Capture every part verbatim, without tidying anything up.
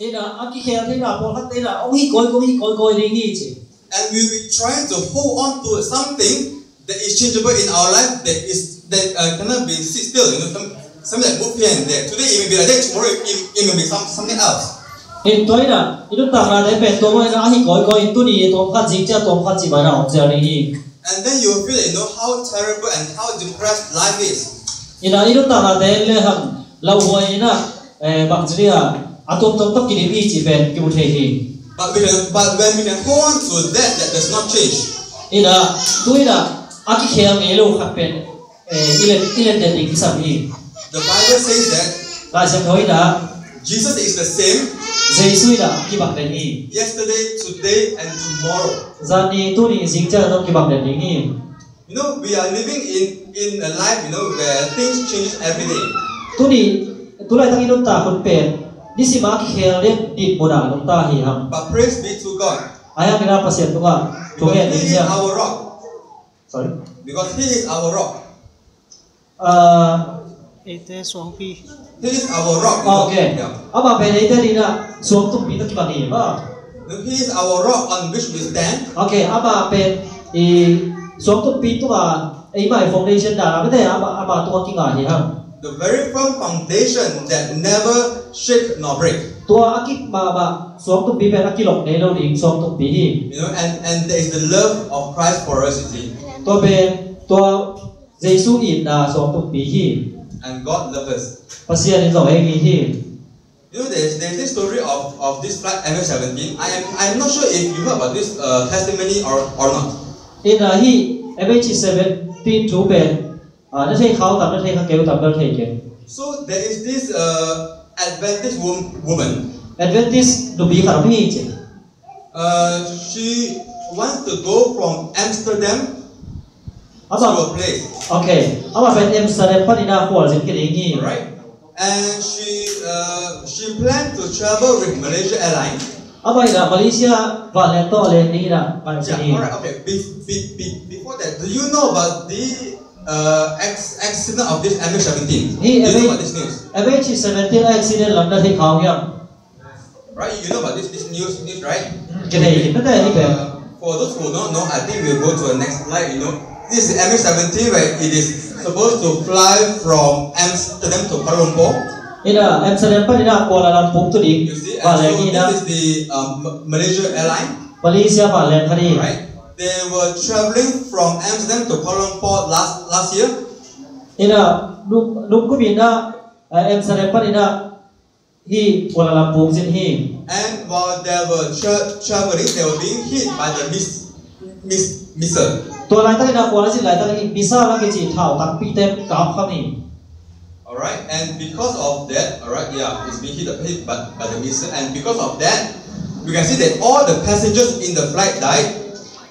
Ina, a kikhel theihna pawlkhat te ina, hong hi kawikawi, hong hi kawikawi ding hi ci. And we will try to hold on to something that is changeable in our life, that is, that, uh, cannot be sit still, you know, some, something that move here and there. Today it may be like that, tomorrow it, it may be some, something else. Hi tua ina, i nuntakna te pen tua ina, a hi kawikawi, tuni tawmkhat, zing ciang tawmkhat ci mai na hong ciang ding hi. And then you will feel, you know, how terrible and how depressed life is. Ina, i nuntakna te le hang lauhuai ina, eh, bang ci dia, a tuamtuam tawh kidim hi ci pen kimu thei hi. But we can, but when we can hold on to that, that does not change. Ina, tu ina, a kikhel ngei lo khat pen, eh, i let, i let den ding kisam hi. The Bible says that Lai Siangtho ina, Jesus is the same Jesu ina kibang den hi. Yesterday, today, and tomorrow. Zani, tuni, zing ciang zong kibang den ding hi. You know, we are living in, in a life, you know, where things change every day. Tuni, tulaitak i nuntak hun pen, nisim a kikhel den dinmun a nuntak hi hang. But praise be to God. Ahi hangin a Pasian tungah thungen ding hi hang. Because He is our rock. Sorry? Because He is our rock. Ah, eite suangpi. He is our rock, you know. Okay. Yeah. Amah pen eite adingin a suangtumpi tawh kibang hi, ha? He is our rock on which we stand. Okay, amah pen i suangtumpi tungah eimah i foundation dan a mite amah, amah tungah kinga hi hang. The very firm foundation that never shake nor break. Tua a kip mahmah suangtumpi pen a kilok ngei lo ding suangtumpi hi. You know, and, and there is the love of Christ for us, you see. Tua pen, tua Jesu itna suangtumpi hi. And God loves us. Pasian in zong ei ngei hi. You know, there's, there's this story of, of this flight M H seventeen. I am, I am not sure if you heard about this, uh, testimony or, or not. Ina, hih M H seventeen thu pen, ah, na thei kha uh tam, na thei kha kei uh tam, na thei kei. So there is this, uh, Adventist wom-, woman. Adventist nupi khat om hi ci. Uh, she wants to go from Amsterdam to a place. Okay. Amah pen Amsterdam panin a khualzin kei ding hi. Right. And she, uh, she planned to travel with Malaysia Airlines. Amah in a Malaysia vanleng tawh leng ding in a, vanleng. Yeah, alright, okay. Be-, be-, be-, before that, do you know about the, uh, ex-, accident of this M H seventeen? Do you know about this news? M H seventeen accident lam na thei kha uh hiam? Right, you know about this, this news, news, right? Kei thei hi, na thei hi pen. Uh, for those who don't know, I think we'll go to the next slide, you know. This is M H seventeen, right? It is supposed to fly from Amsterdam to Kuala Lumpur. Ina, Amsterdam panin a Kuala Lumpur tu ding. You see, and so this is the, um, Ma-, Malaysia Airline. Malaysia vanleng khat hi. Right? They were traveling from Amsterdam to Kuala Lumpur last, last year. Ina, nung, nung kum in a, eh, Amsterdam panin a hih Kuala Lumpur zin hi. And while they were tra-, traveling, they were being hit by the mis-, mis-, missile. Tua laitak in a Kuala zin laitak in missile a kici thau tampi te kap kha hi. Alright, and because of that, alright, yeah, it's being hit, hit by, by the missile, and because of that, we can see that all the passengers in the flight died.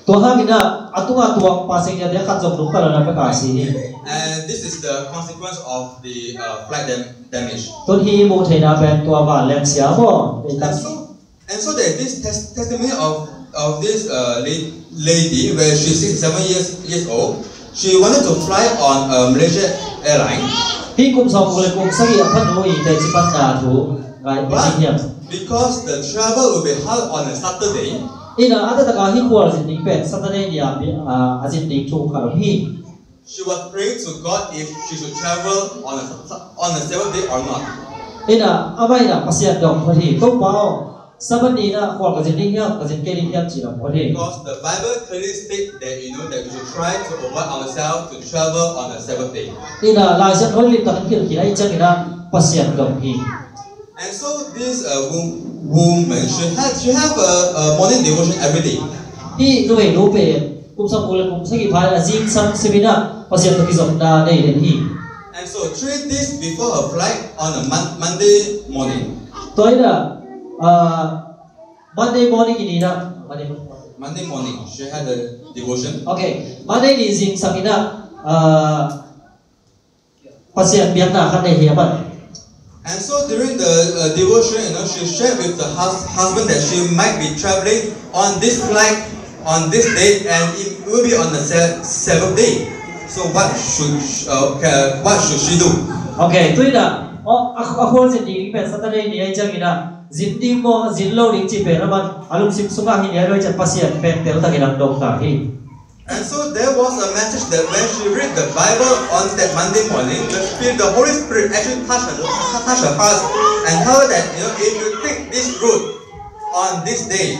Tua hangin a, a tungah tuang passenger te khat zong nungta lo na pek a si hi. And this is the consequence of the, uh, flight dam-, damage. Tun hih i muh theihna pen tua vanleng sia maw? And so, and so there's this tes-, testimony of, of this, uh, la-, lady where she's sixty-seven years, years old. She wanted to fly on, uh, Malaysia Airline. Hih kum sawm le kum sagih a pha nu i teci panna thu ngai, but, ngai hiam? Because the travel will be held on a Saturday. Ina, a taktak a hih khualzin ding pen Saturday ni a, a, a zin ding thu khat om hi. She was praying to God if she should travel on a, on a Sabbath day or not. Ina, amah ina Pasian dong phot hi, Topa aw, Sabbath ni in a khual ka zin ding hiam, ka zin kei ding hiam ci dong phot hi. Because the Bible clearly states that, you know, that we should try to avoid ourselves to travel on a Sabbath day. Ina, Lai Siangtho limtak in hilh khin ahih ciangin a Pasian dong hi. And so this, uh, wo-, woman, she had, she have a, a morning devotion every day. Hih numei nu pen kum sawm le kum sagih pha in a zingsang simin a Pasian tawh kizopna nei den hi. And so three days before her flight on a Mon-, Monday morning. Tua in a, ah, Monday morning ni in a, Monday morning. Monday morning, she had a devotion. Okay, Monday ni zingsang in a, ah, Pasian biakna khat nei hi a pan. And so during the, uh, devotion, you know, she shared with the hus-, husband that she might be traveling on this flight, on this date, and it will be on the se-, seventh day. So what should, uh, ca-, what should she do? Okay, tu in a, oh, a, a khualzin ding pen Saturday ni ahih ciangin a, zin ding maw, zin lo ding cih pen a man a lungsim sungah hi ni a, tua ciang Pasian pen teltakin a dong ta hi. And so there was a message that when she read the Bible on that Monday morning, the Spirit, the Holy Spirit actually touched her, touched her heart and tell her that, you know, if you take this route on this day,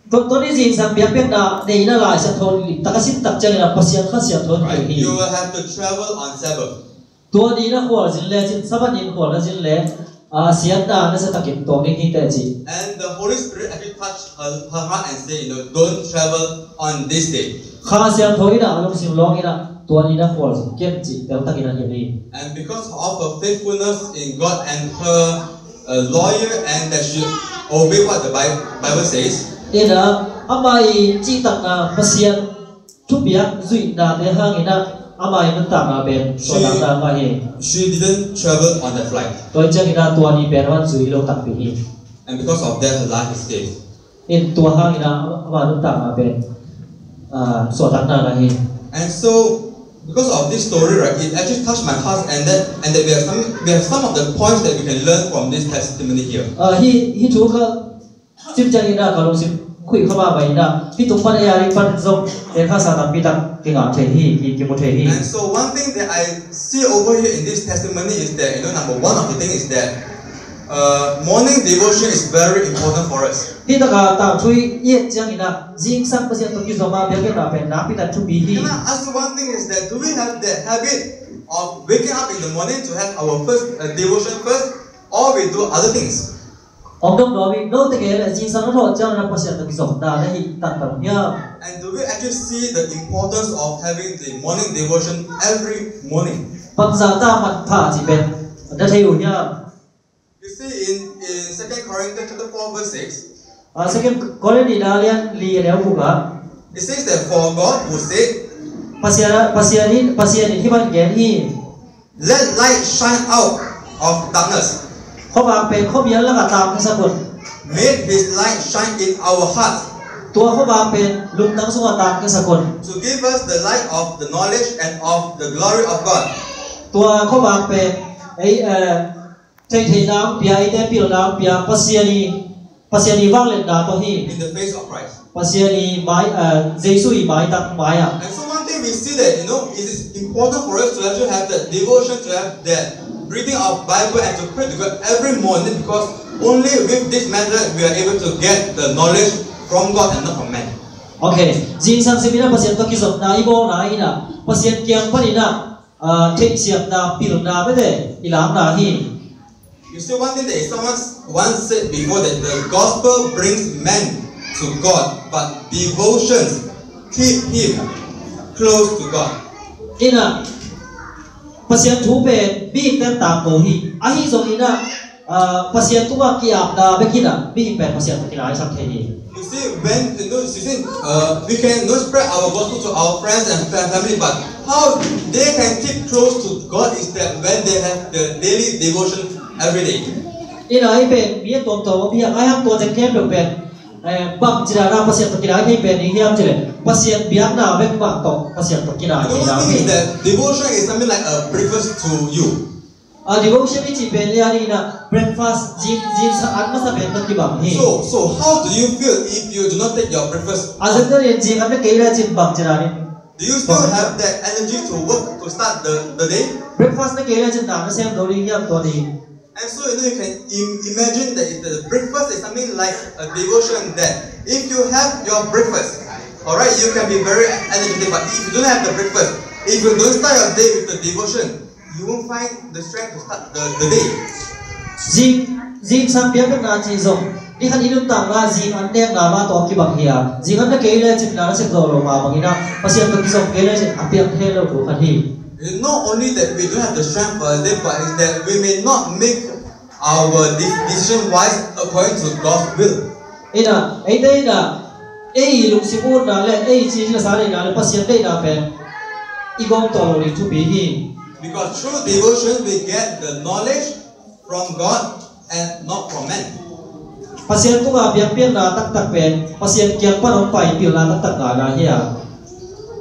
Tua, tua ni zingsang biakpiakna neihna Lai Siangtho limtak a sim tak ciangin a Pasian Kha Siangtho in, right, hi. You will have to travel on Sabbath. Tua ni na khualzin le cin, Sabbath ni khual na zin le, ah, siatna na sa takin tuak ding hi teh ci. And the Holy Spirit actually touched her, her heart and say, you know, don't travel on this day. Kha Siangtho in a lungsim lawng in a tua ni na khualzin ken ci teltakin a hilh hi. And because of her faithfulness in God and her, uh, loyal and that she obey what the Bi-, Bible says. In a, amah i cihtakna Pasian thupiak zuihnate hangin a, amah i nuntakna pen suahtakna mah hi. She didn't travel on the flight. Tua ciangin a tua ni pen a man zui lo takpi hi. And because of that, her life is saved. In tua hangin a, amah nuntakna pen, ah, suahtakna ngah hi. And so, because of this story, right, it actually touched my heart, and that, and that we have some, we have some of the points that we can learn from this testimony here. Ah, hi, hi thu kha sim ciangin a ka lungsim khuih kha mahmah in a, hi tung pan ei a ding pan zong, ei kha sa tampi tak kingah thei hi, ki, kimu thei hi. And so one thing that I see over here in this testimony is that, you know, number one of the thing is that, uh, morning devotion is very important for us. Hi taka tangthu i et ciangin a, zingsang Pasian tawh kizom a biakpiakna pen nakpi tak thupi hi. Can I ask you one thing is that, do we have the habit of waking up in the morning to have our first, uh, devotion first, or we do other things? Hong dong nuam ing, note kei le zingsang na thawh ciangin a Pasian tawh kizomna na hih taktak hiam? And do we actually see the importance of having the morning devotion every morning? Bangzah ta manpha cih pen na thei uh hiam? You see in, in Second Corinthians chapter four verse six. Ah, Second Corinthians a lian li a neu guk ah. It says that for God who said, Pasian, Pasian in, Pasian in hih bang gen hi. Let light shine out of darkness. Khuavak pen khuamial lakah taang ka sak un. Made his light shine in our hearts. Tua khuavak pen lungtang sungah taang ka sak un. To give us the light of the knowledge and of the glory of God. Tua khuavak pen ei, eh, theihtheihna hong pia, eite pilna hong pia, Pasian i, Pasian i vangliatna tawh hi. In the face of Christ. Pasian i mai, eh, Jesu i maitak mai-ah. And so one thing we see that, you know, it is important for us to actually have that devotion, to have that reading of Bible and to pray to God every morning, because only with this method we are able to get the knowledge from God and not from man. Okay, zingsang simin a Pasian tawh kizopna i bawlna in a, Pasian kiang panin a, ah, theihsiamna, pilna bete i lakna hi. You see, one thing that someone once said before, that the gospel brings men to God, but devotions keep him close to God. In a, Pasian thu pen mihing pen tangko hi. Ahi zongin a, ah, Pasian tungah ki-apna bek in a mihing pen Pasian tawh kinaisak thei hi. You see, when, you know, you see, uh, we can, you know, spread our gospel to our friends and fa-, family, but how they can keep close to God is that when they have the daily devotion every day. In a, ei pen mi a tuamtuam om hi a, ahih hang tua teng khempeuh pen, eh, bangci dan a Pasian tawh kinai thei pen i hiam cih leh, Pasian biakna bek mah tawh Pasian tawh kinai thei dan hi. The one thing is that devotion is something like a breakfast to you. A devotion i cih pen le a ding in a breakfast, zing, zingsang an masa pen tawh kibang hi. So, so how do you feel if you do not take your breakfast? A zem na ding zing an na kei le cin bangci dan in. Do you still have that energy to work to start the, the day? Breakfast na kei le cin dan na sem lo ding hiam tua ding. And so, you know, you can im-, imagine that if the breakfast is something like a devotion, that if you have your breakfast, all right, you can be very energetic. But if you don't have the breakfast, if you don't start your day with the devotion, you won't find the strength to start the, the day. Zing, zingsang biakpiakna cih zong, ni khat i nuntakna zing an nekna mah tawh kibang hi a, zing an na kei le cin na na sem zo lo mah bangin a, Pasian tawh kizom kei le cin a piang thei lo thu khat hi. It's not only that we don't have the strength for the day, but it's that we may not make our de-, decision wise according to God's will. In a, eite in a, ei lungsim utna le ei cina sa deihna le Pasian deihna pen i gawm tawh lo ding thupi hi. Because through devotion we get the knowledge from God and not from men. Pasian tungah biakpiakna taktak pen Pasian kiang pan hong pai pilna taktak ngana hi a.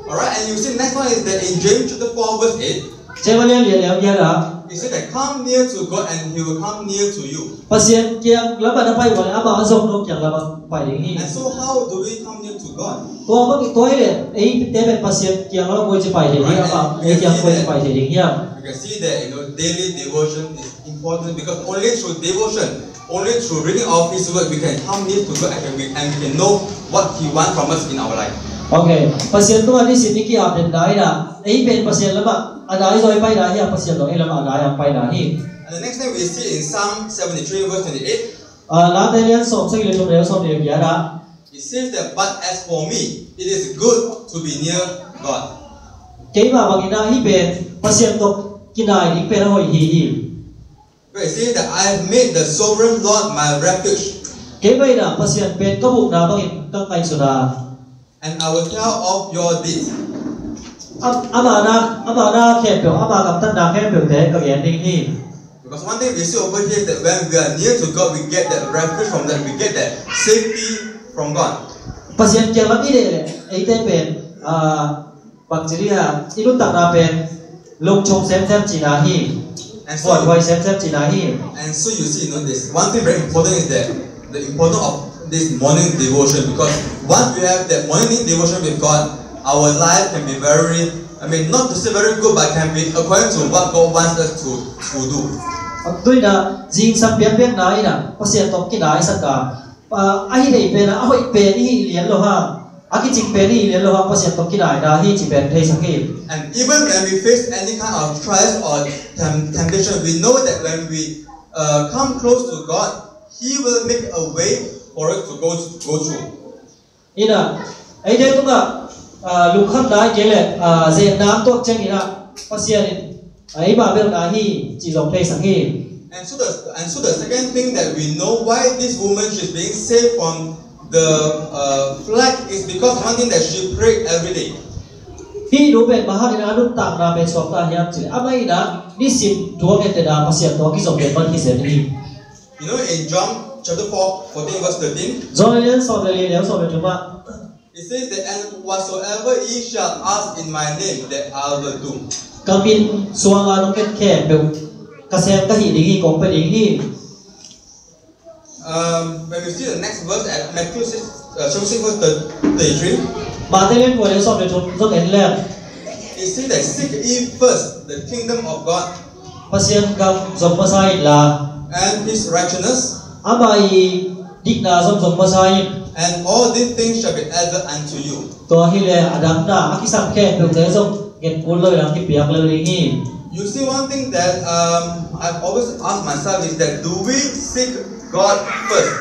All right, and you see, next one is that in James chapter four verse eight. James a lian li a neu giat ah. He said that come near to God and He will come near to you. Pasian kiang lamah na pai uh leh amah a zong nong kiang lamah pai ding hi. And so how do we come near to God? Tua bang, tua hi leh eite pen Pasian kiang lamah koi ci pai thei ding hiam? Amah ei kiang koi ci pai thei ding hiam? We can see that, you know, daily devotion is important because only through devotion, only through reading of His word, we can come near to God and we, and we can know what He wants from us in our life. Ok, Pasian tungah nisim i ki-ap den dai na, ei pen Pasian lamah a dai zaw i pai dai hiam, Pasian zong ei lamah a dai a pai dai hi. And the next thing we see in Psalm seventy-three verse twenty-eight. Ah, Late lian sawm sagih le thum, neu sawm le giat ah. It says that, but as for me, it is good to be near God. Keimah bangin ah hih pen Pasian tawh kinai ding pen a hoih hi hi. But it says that I have made the sovereign Lord my refuge. Keimah in ah Pasian pen ka bukna bangin ka ngaihsun a. And I will tell of your deeds. Am-, ama na, ama na khempeuh, ama gamtatna khempeuhte ka gen ding hi. Because one thing we see over here is that when we are near to God, we get that refuge from that, we get that safety from God. Pasian kiang lam i deih leh eite pen, ah, bangci dih a, i nuntakna pen lungchung semsem cihna hi. And so, huaihuai semsem cihna hi. And so you see, you know, this one thing very important is that the importance of this morning devotion, because once we have that morning devotion with God, our life can be very, I mean, not to say very good, but can be according to what God wants us to, to do. Tua hi na, zingsang piakpiakna in ah Pasian tawh kinai sak a, ah, a hi thei pen ah, a hoih pen i hih lian lo hang, a kicing pen i hih lian lo hang, Pasian tawh kinaina hi cih pen theisak hi. And even when we face any kind of trials or tem-, temptation, we know that when we, uh, come close to God, He will make a way for us to go, go through. In ah, eite tungah, ah, lungkhamna hi kei leh, ah, zetna tuak ciangin ah Pasian in, ah, eimah belhna hi cih zong theisak hi. And so the, and so the second thing that we know why this woman, she's being saved from the, uh, plague is because one thing that she prayed every day. Hih nu pen bang hangin a nuntakna pen suakta hiam cih leh, amah in ah nisim thu a ngen den a Pasian tawh a kizom den man hi zen hi. You know, in John chapter four, fourteen, verse thirteen. John lian sawm le li, neu sawm le thum ah. It says that, and whatsoever ye shall ask in my name, that I will do. Ka min suang a nong ngen khempeuh ka sem ka hih ding hi, kong pia ding hi. Um, when we see the next verse at Matthew six, uh, chapter six, verse thirty-three. Matthai lian kua, neu sawm le thum zong en leng. It says that, seek ye first the kingdom of God. Pasian gam zom masa inla. And his righteousness. Ama i dikna zong zom masa in. And all these things shall be added unto you. Tua hi leh a damna a kisam khempeuhte zong nget kul lo in ah kipiak lel ding hi. You see one thing that, um, I've always asked myself is that do we seek God first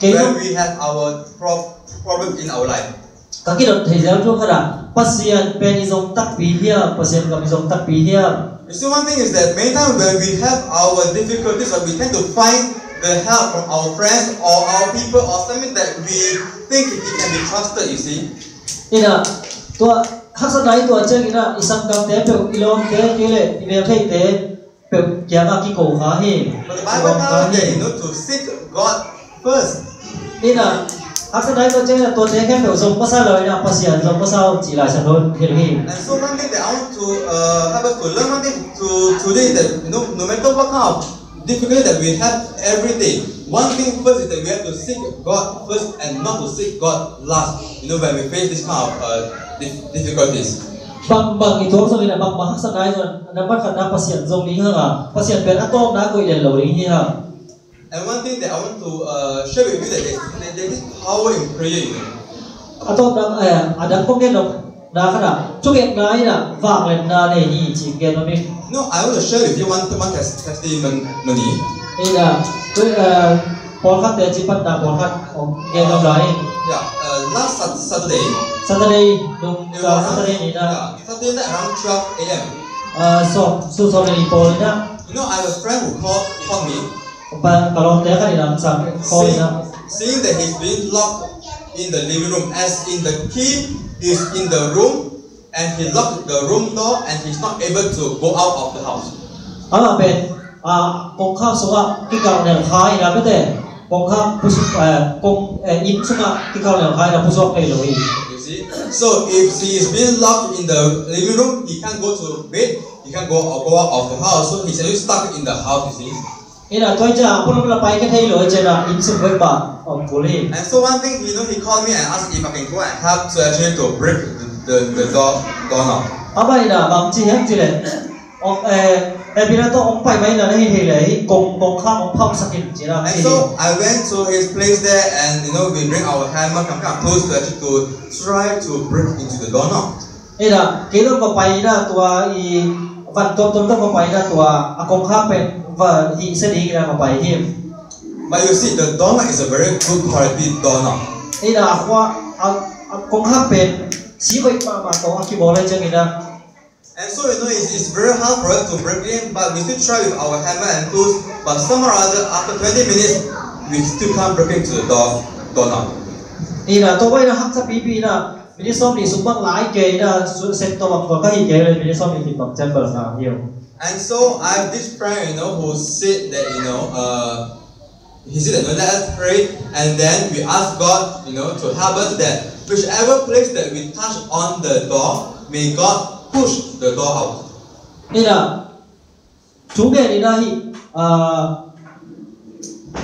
when we have our prob-, problem in our life? Ka kidot thei zel thu khat ah, Pasian pen i zong takpi hiam, Pasian gam i zong takpi hiam? You see, one thing is that many times when we have our difficulties, or we tend to find the help from our friends or our people or something that we think it can be trusted, you see. In ah, tua haksatna i tuah ciangin ah, i sanggamte peuh, i lawmte, kei leh i meltheite peuh kiangah kiko kha hi. But the Bible tells us that, you know, to seek God first. In ah, haksatna i tuah ciangin ah, tuate khempeuh zom masa lo in ah, Pasian zom masa uh cih Lai Siangtho hilh hi. And so one thing that I want to, uh, help us to learn one thing to, today is that, you know, no matter what kind of difficulty that we have every day, one thing first is that we have to seek God first and not to seek God last. You know, when we face this kind of, uh, dif-, difficulties. Bangbang i tuak zongin ah, bangbang haksatna i zong, nambat khatna Pasian zong ding hang a, Pasian pen a tawpna koih den lo ding hi hang. And one thing that I want to, uh, share with you that there's, there, there's this power in prayer, you know. A tawpna, eh, a dang kong gen nopna khat ah, thungetna in ah vangliatna nei hi cih gen om ing. No, I want to share with you one, one tes-, testimony. In ah, tu, eh, pawlkhatte cipatna pawlkhat hong gen om lai ing. Yeah, uh, last Sat-, Saturday. Saturday, nung, it was around, Saturday ni na. Yeah, Saturday night around twelve A M. Ah, sawm, sun sawm le li pawl ni na. You know, I have a friend who called, called me. Ka, ka lawmte khat in ah, sa, call in ah. Saying, saying that he's been locked in the living room, as in the key is in the room, and he locked the room door, and he's not able to go out of the house. Amah pen, ah, kongkhak sungah kikal nel kha in ah, bete, kongkhak pusu-, eh, kong, eh, inn sungah kikal nel kha in ah, pusuak thei lo hi. See? So if he is being locked in the living room, he can't go to bed, he can't go, go out of the house, so he's actually stuck in the house, you see. Ina tua ciang a pulam la pai ka thei lo ciang a inn sung bek bang om kul hi. And so one thing, you know, he called me and asked if I can go and help to actually to break the, the, the door, door knob. Amah ina bang ci hiam cih leh, om, eh, eh, pina to om pai mai na na hi thei leh, kong, kong kham om pham sak in ci na. And so I went to his place there and, you know, we bring our hammer, come, come, tools to actually to try to break into the door knob. Ina, kei zong va pai ina tua i van tuamtuam zong va pai ina tua a kongkhak pen va hih sia ding ina va pai hi. But you see, the doorknob is a very good quality doorknob. Ina a khua a, a kongkhak pen si hoih mahmah tawh a kibawl lai ciang ina. And so, you know, it's, it's very hard for us to break in, but we still try with our hammer and tools. But somehow or other, after twenty minutes, we still can't break into the door, doorknob. Ina tua ina haksa pipi ina. Minute sawm nih sung bang lai kei na, su-, sek tawh bang tua ka hi kei le, minute sawm nih kin bang ciang bel sa hi. And so I have this friend, you know, who said that, you know, uh, he said that, you know, let us pray, and then we ask God, you know, to help us that whichever place that we touch on the door, may God push the door out. Ina, thu ngen ina hi, ah,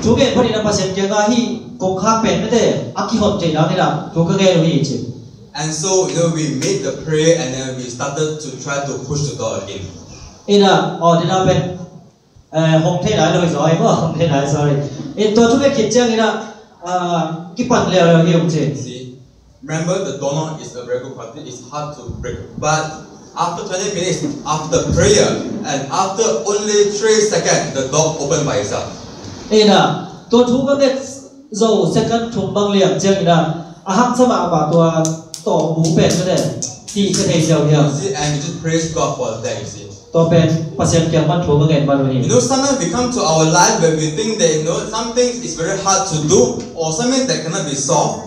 thu ngen phot ina Pasian kiangah hi, kongkhak pen mete a kihon thei dang ina thu ka ngen uh hi ci. And so, you know, we made the prayer and then we started to try to push the door again. Ina, aw, ina pen, eh, hong thei nai lo hi zaw, ai maw, hong thei nai, sorry. In tua thu ngen khit ciang ina, ah, kipan liau liau hi ung ci. See? Remember, the doorknob is a very good quality. It's hard to break. But after twenty minutes, after prayer, and after only three seconds, the door opened by itself. Ina, tua thu ka nget zo second thum bang liam ciang ina, a haksa mahmah tua tawh bu pen ka ne, ti ka thei ziau hiam. You see, and you just praise God for that, you see. Tua pen Pasian kiang pan thu ka ngen man uh hi. You know, sometimes we come to our life when we think that, you know, something is very hard to do or something that cannot be solved.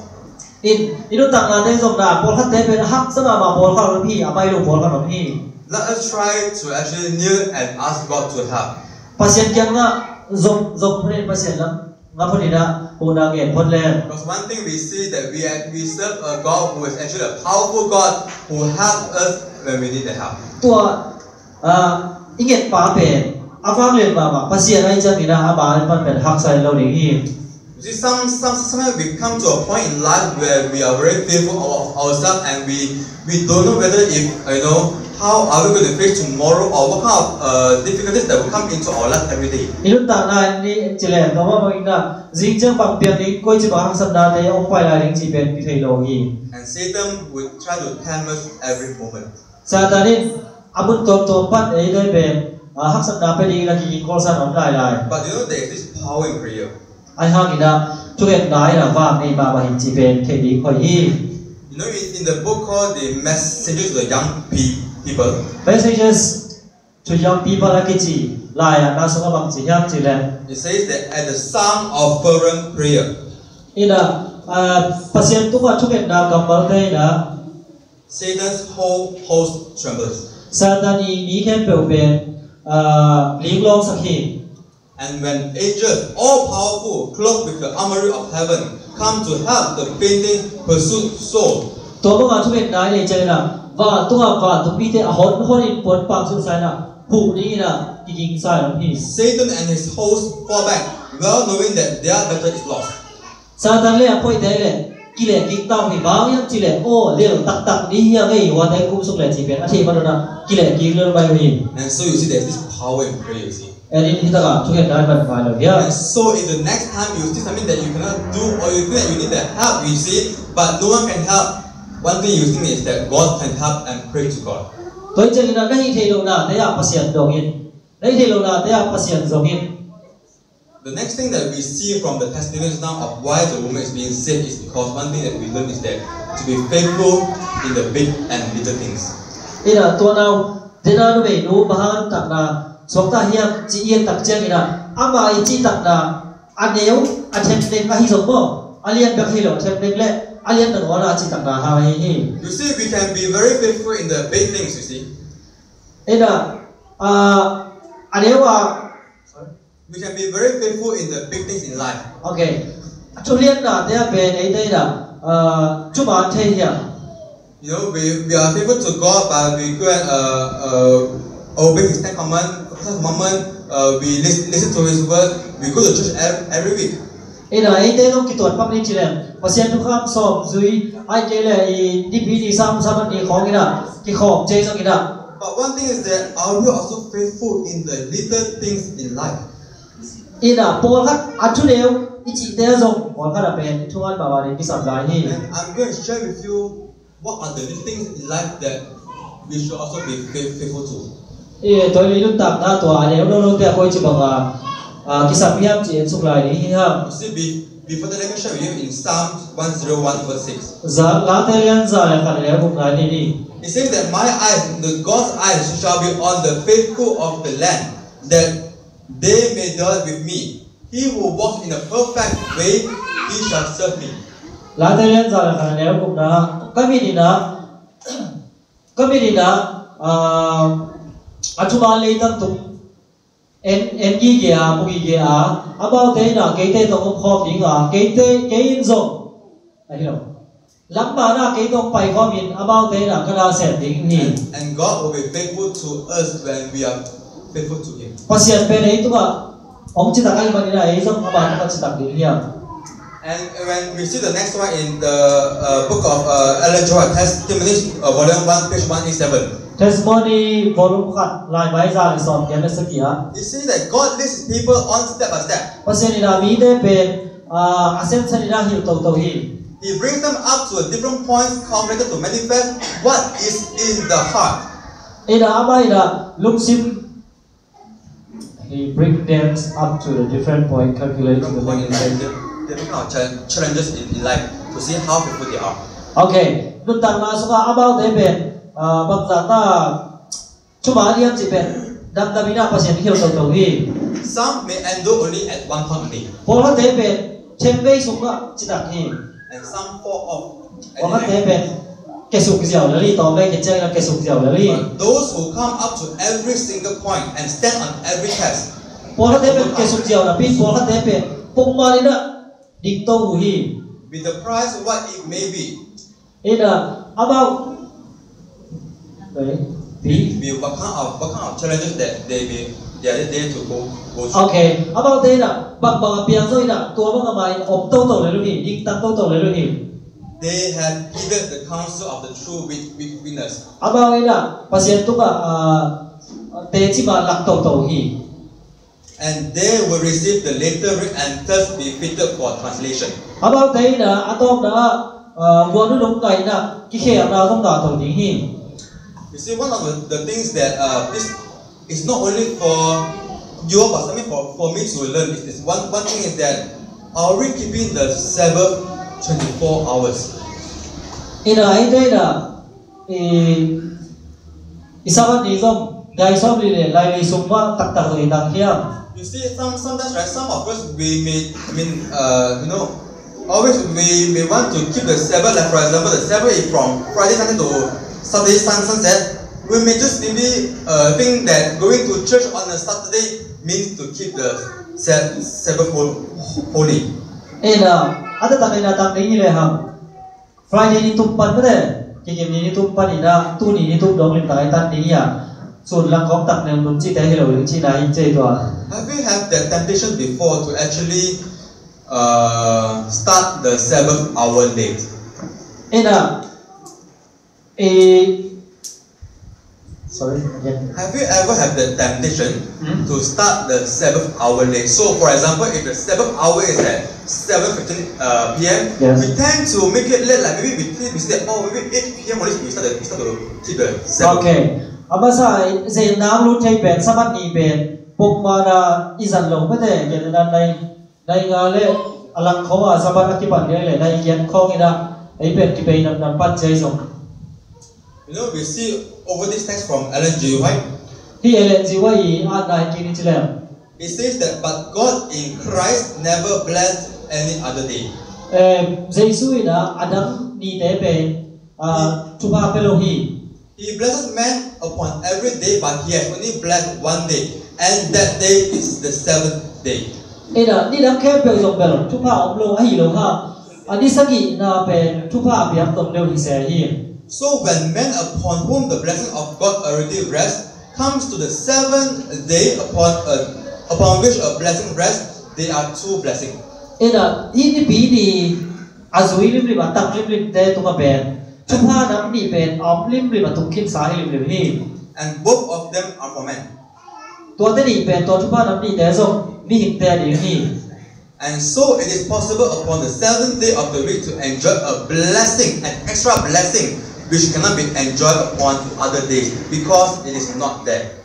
In, i nuntaknate zong na, pawlkhatte pen a haksa mahmah pawlkhat om hi, a pai lo pawlkhat om hi. Let us try to actually kneel and ask God to help. Pasian kiangah zong, zong phot in Pasian lam, nga phot in ah, huhna ngen phot leng. Because one thing we see that we, we serve a God who is actually a powerful God who helps us when we need the help. Tua, ah, i ngetpa pen a vanglian mahmah Pasian ahi ciangin ah, ama pan pen haksa lo ding hi. You see, some, some, sometimes we come to a point in life where we are very fearful of ourselves and we, we don't know whether if, you know, how are we going to face tomorrow or what kind of, uh, difficulties that will come into our life every day. I nuntakna ni ci leng, tua mah bangin ah, zing ciang bang piang ding, koici bang haksatnate hong pai lai ding cih pen kithei lo hi. And Satan will try to tempt us every moment. Satan in a mun tuamtuam pan ei doi pen, ah, haksatna pia dingin a kiging kholsa om lailai. But you know, there is this power in prayer. Ahi hangin ah, thungetna in ah vang nei mahmah hi cih pen theih ding hoih hi. You know, in, in the book called The Messages to the Young Pe-, People, Messages to Young People a kici lai-ah na sungah bang ci hiam cih leh, it says that at the sound of fervent prayer, in ah, ah, Pasian tungah thungetna kammalte in ah, Satan's whole host trembles. Satan i mi khempeuh pen, ah, linglawngsak hi. And when angels, all powerful, clothed with the armory of heaven, come to help the fainting, pursued soul. Tua banga thungetna i nei ciangin ah, va tungah vantungmite a honhon in puanpang sunsa in ah, huh dingin ah kigingsa in om hi. Satan and his host fall back, well knowing that their battle is lost. Satan le a koihte le kilehkik ta uh hi, bang hiam cih leh, aw, lel taktak ni hi a ngei, huate kum suk le cih pen a theih man un ah kilehkik lel mai uh hi. And so you see, there's this power in prayer, you see. And in hi takah thungetna i man ngai lo hiam. And so if the next time you see something that you cannot do or you feel that you need the help, you see, but no one can help, one thing you think is that God can help and pray to God. Tua hi ciangin ah na hih theih lohnate ah Pasian dong in. Na hih theih lohnate ah Pasian zong in. The next thing that we see from the testimonies now of why the woman is being saved is because one thing that we learn is that to be faithful in the big and little things. In ah tua nau, tua numeinu bang hang a nuntakna suakta hiam cih i et tak ciangin ah, ama i cih takna a neu, a themneng ahi zong maw, a lian bek hi lo, themneng le a lian nangawn a cih takna hang ahi hi. You see, we can be very faithful in the big things, you see. In ah, a neu a, sorry. We can be very faithful in the big things in life. Okay. A thuliannate ah pen eite in ah, ah, thuman thei hiam? You know, we, we are faithful to God, but we go and uh, uh, obey His Ten Command, Ten Commandment. Uh, we listen, listen to His word. We go to church every, every week. Ina, eite zong kituat pak ni ci leng, Pasian thukham sawm zui, ai kei le i nipi ni sam, Sabbath ni khawng ina kikhawm ci zong ina. But one thing is that are we also faithful in the little things in life? Ina, pawlkhat a thuneu i cihte zong pawlkhat a pen i thungan mahmah ding kisam lai hi. And I'm going to share with you what are the little things in life that we should also be faith- faithful to. E, tua i nuntakna tua a neu nono te a koi ci banga a, kisam hiam ci en suk lai ni hi ham. You see, be, before that, let me share with you in Psalm one zero one verse six. Za, Late lian za le khat le guk lai ni ni. It says that my eyes, the God's eyes, shall be on the faithful of the land, that they may dwell with me. He who walks in a perfect way, he shall serve me. Late lian za le khat le guk na, ka mit ina, ka mit ina, ah, a thuman lei tam tuk en, en gige a, mu gige a, amaute ina keite tawh om khawm ding a, keite, kei in zong. Ahi lo. Lam mana kei tawh pai khawm in, amaute ina ka na sem ding hi. And, and God will be faithful to us when we are faithful to Him. Pasian pen ei tungah hong citak ahih manin a ei zong ama tungah citak ding hiam. And when we see the next one in the uh, book of uh, Ellen G. White, Testimonies, uh, volume one, page one eight seven. Testimony volume khat, lai mai za le sawm giat le sagih ah. It says that God leads His people on step by step. Pasian ina mite pen ah, a semsan ina hilh toto hi. He brings them up to a different point calculated to manifest what is in the heart. Ina ama ina lungsim, he bring them up to a different point calculated to manifest. Different point in life, different kind of challenge- challenges in, in life to see how faithful they are. Okay, nuntakna sungah amaute pen ah, bangzah ta Thuman hiam cih pen damdam ina Pasian hilh toto hi. Some may endure only at one point only. Pawlkhatte pen thenvei sungah citak hi. And some fall off. Pawlkhatte pen kesuk ziau lel hi, tawmvei khit ciangin a kesuk ziau lel hi. But those who come up to every single point and stand on every test. Pawlkhatte pen kesuk ziau napi, pawlkhatte pen pongman ina dingto uh hi. With the price what it may be. Ina, amau, eh, pi? Will, will what kind of, what kind of challenges that they may, they are there to go, go through. Okay, amaute ina bangbang a piang zo ina, tua bang a mai om toto lel uh hi, dingtang toto lel uh hi. They have heeded the counsel of the true wit- wit- witness. Amau ina Pasian tungah ah, teci mah lak toto uh hi. And they will receive the later rain and thus be fitted for translation. Amaute ina a tawpna ah, ah, guan nunung ngaihna kikhelna zong ngah to ding hi. You see, one of the, the things that uh, this is not only for you, but something for, for me to learn is this. One, one thing is that are we keeping the Sabbath twenty-four hours? Ina, eite ina, i, i Sabbath ni zong dai sawm li le lai li sung mah taktak zong i tang hiam? You see, some, sometimes, right, some of us, we may, I mean, uh, you know, always we may want to keep the Sabbath, like, for example, the Sabbath is from Friday, Sunday to Saturday, sun, sunset. We may just maybe uh, think that going to church on a Saturday means to keep the Sa- Sabbath hol- holy. Ina, a taktak ina tang ding hi le hang. Friday ni tum pan mate, kikim ni ni tum pan ina, tu ni ni tum dong lim takai tan ni nia. Sun lang khawng tak nem num ci te hi lo lim ci na hi ce tua. Have you have that temptation before to actually uh, start the Sabbath hour late? Ina, eh, sorry, again. Have you ever have the temptation Hmm? to start the Sabbath hour late? So, for example, if the Sabbath hour is at seven fifteen uh, p.m., Yes. we tend to make it late. Like maybe we, we say, oh, maybe eight p.m. only we start, the, we start to keep the Sabbath. Okay. A masa zen nam lut thei pen Sabbath ni pen pok mana i zan lo mate gen nan nai nai nga le a lang khong a Sabbath a kipan le le nai giat khong ina ei pen kipei nam nam pan jai zong. You know, we see over this text from Ellen G. White. Hi Ellen G. White i at nai kini ci lem. It says that, but God in Christ never blessed any other day. Eh, Jesu ina a dang ni te pen ah, thupha pe lo hi. He blesses man upon every day, but he has only blessed one day, and that day is the seventh day. Ina, ni dang khempeuh zong bel thupha om lo ahi lo ha. A ni sagihna pen thupha a piak tom deuh hi se hi. So when men upon whom the blessing of God already rests comes to the seventh day upon a, upon which a blessing rests, they are two blessings. Ina, i nipi ni a zui limlim a tang limlim te tungah pen thupha nam nih pen a om limlim a tungkimsa hi limlim hi. And both of them are for men. Tuate nih pen, tua thupha nam nihte zong mihingte a ding hi. And so it is possible upon the seventh day of the week to enjoy a blessing, an extra blessing, which cannot be enjoyed upon other days because it is not there.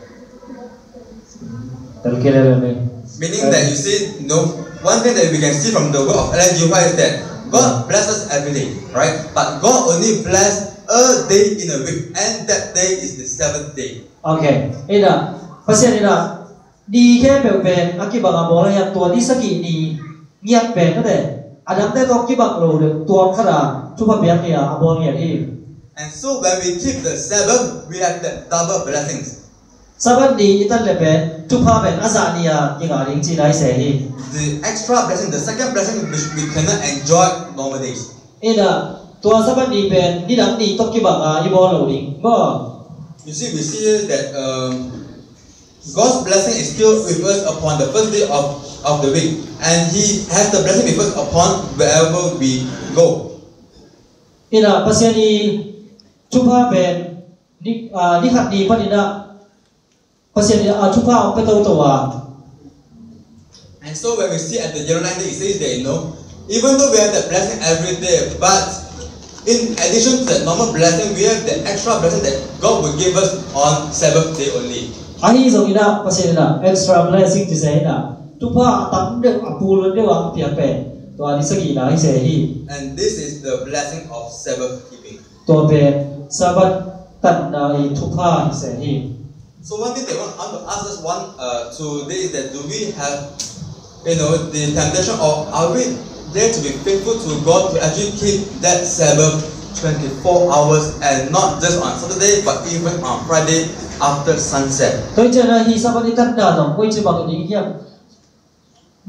Meaning that, you see, no, one thing that we can see from the word of Ellen G. White is that God blesses every day, right? But God only blesses a day in a week, and that day is the seventh day. Ok, ina, Pasian ina, ni khempeuh pen a kibang a bawl a hiam, tua ni sagih ni ngiat pen mate, a dangte tawh kibang lo deuh tua khat a thupha piak ni a a bawl ngiat hi. And so when we keep the Sabbath, we have the double blessings. Sabbath ni i tan le pen thupha pen a zah ni a kingah ding cihna i se hi. The extra blessing, the second blessing which we cannot enjoy normal days. Ina, tua Sabbath ni pen nidang ni tawh kibang a i bawl lo ding maw? You see, we see here that, um, God's blessing is still with us upon the first day of, of the week, and He has the blessing with us upon wherever we go. Ina, Pasian i thupha pen ni, ah, ni khat ni panin ah Pasian i, ah, thupha hong pia toto a. And so when we see at the yellow line, it says that, you know, even though we have the blessing every day, but in addition to the normal blessing, we have the extra blessing that God will give us on Sabbath day only. Ahi zongin ah, Pasian in ah extra blessing ci se in ah, thupha a tam deuh, a pulun deuh a hong piak pen tua ni sagihna hi se hi. And this is the blessing of Sabbath keeping. Tua pen Sabbath tanna i thupha hi se hi. So one thing that I want, I want to ask us one, uh, today is that do we have, you know, the temptation, or are we there to be faithful to God to actually keep that Sabbath twenty-four hours and not just on Saturday but even on Friday after sunset? Tua hi ciangin ah hih Sabbath i tanna zong koi ci bang ding hiam?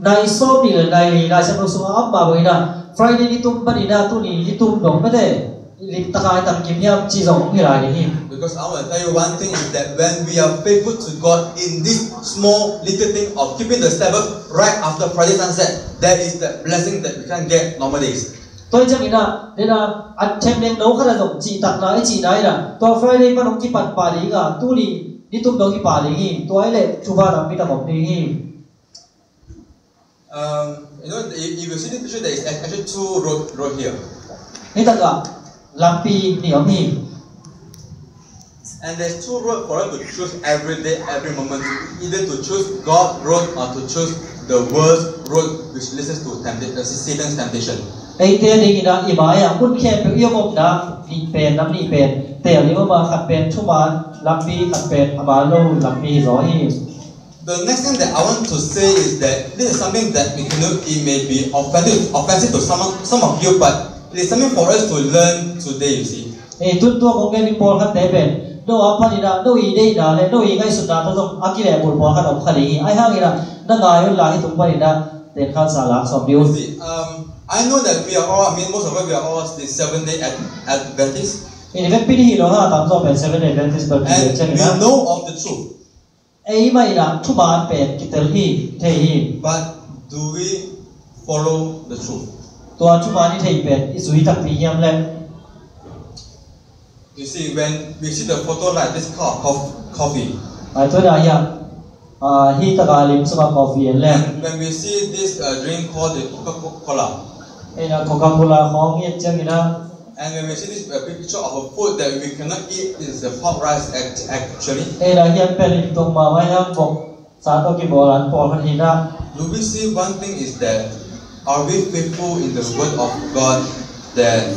Nai sawm nih le nai li, Lai Siangtho sungah a om mah bangin ah Friday nitum panin ah tuni nitum dong mate, limtakin i tam kim hiam cih zong hi lai ding hi. Because I want to tell you one thing is that when we are faithful to God in this small little thing of keeping the Sabbath right after Friday sunset, that is the blessing that we can't get normal days. Tua hi ciangin ah, den ah, a themleng no khat ah zong cihtakna i cihna in ah, tua Friday pan hong kipan pah ding a, tuni nitum dong i pah ding hi, tua hi leh thupha tampi tak om ding hi. Um, you know, if, if you see the picture, there is actually two road, road here. Hih takah lampi nih om hi. And there's two road for us to choose every day, every moment, either to choose God road or to choose the world's road, which leads us to temptation, uh, Satan's temptation. Eite dingin ah i mai-ah mun khempeuh i om omna nih pen, nam nih pen teel ding om a, khat pen thuman lampi, khat pen a man lo lampi hi zaw hi. The next thing that I want to say is that this is something that we can do. It may be offensive, offensive to some, some of you, but it is something for us to learn today, you see. Eh, tun tua kong gen ding pawlkhatte pen no a panin ah, no i deihna le no i ngaihsutna tawh zong a kilehbulh pawlkhat om kha ding hi. Ahi hangin ah na ngai un la, hih tung panin ah tenkhansa lak sawm dih un. See, um, I know that we are all, I mean, most of us, we are all the Seventh Day Ad-, Adventists. Eh, i vekpi ding hi lo hang a tamzaw pen Seventh Day Adventist bel hi. And we know of the truth. Eimah in ah thuman pen kitel hi, thei hi. But do we follow the truth? Tua thuman i theih pen i zui takpi hiam le? You see, when we see the photo like this cup of cof-, coffee. Ai, tua dah hiam, ah, hih takah lim sungah coffee en le. And when we see this, uh, drink called the Coca-Cola. Eh, na Coca-Cola khawng hi ciangin ah. And when we see this, uh, picture of a food that we cannot eat is the pork rice act-, actually. Eh, na hiam pen lim tung mahmah hiam, bok sa tawh kibawl an pawl khat hi na. Do we see one thing is that are we faithful in the word of God that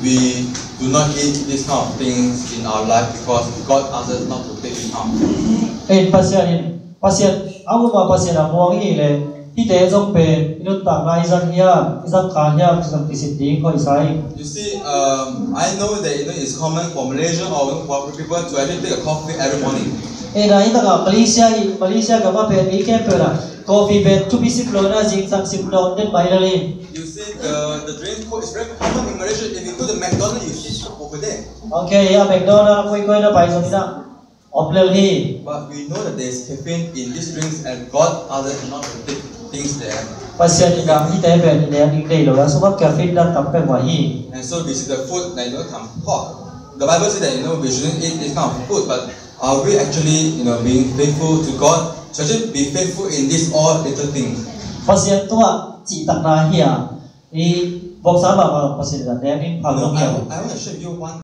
we do not eat this kind of things in our life because God asks us not to take this kind of things? Eh, Pasian in, Pasian, a um a Pasian a muang hi le, hihte zong pen i nuntakna i zang hiam, i zang kha hiam, i zang kisit ding hoih sa hi. You see, um, I know that, you know, it's common for Malaysian or, you know, for people to actually take a coffee every morning. Eh, na hih takah Malaysia hi, Malaysia gamah pen mi khempeuh in ah coffee pen thupi sip lo in ah zingsang sip nawn den mai lo hi. You see, the, the drink code is very common in Malaysia. If you go to McDonald's, you see shop over there. Okay, a McDonald kuikui na pai zong ina om lel hi. But we know that there is caffeine in these drinks, and God others cannot take things there. Pasian in a hite pen i nek ding nei lo a, sungah caffeine dan tam pen huai hi. And so we see the food like, you know, tam pork. The Bible says that, you know, we shouldn't eat this kind of food, but are we actually, you know, being faithful to God? So actually be faithful in this all little things. Pasian tungah cihtakna hi a, i voksa mahmah Pasian in a nek ding You phang know, lo hi I, a. I want to share with you one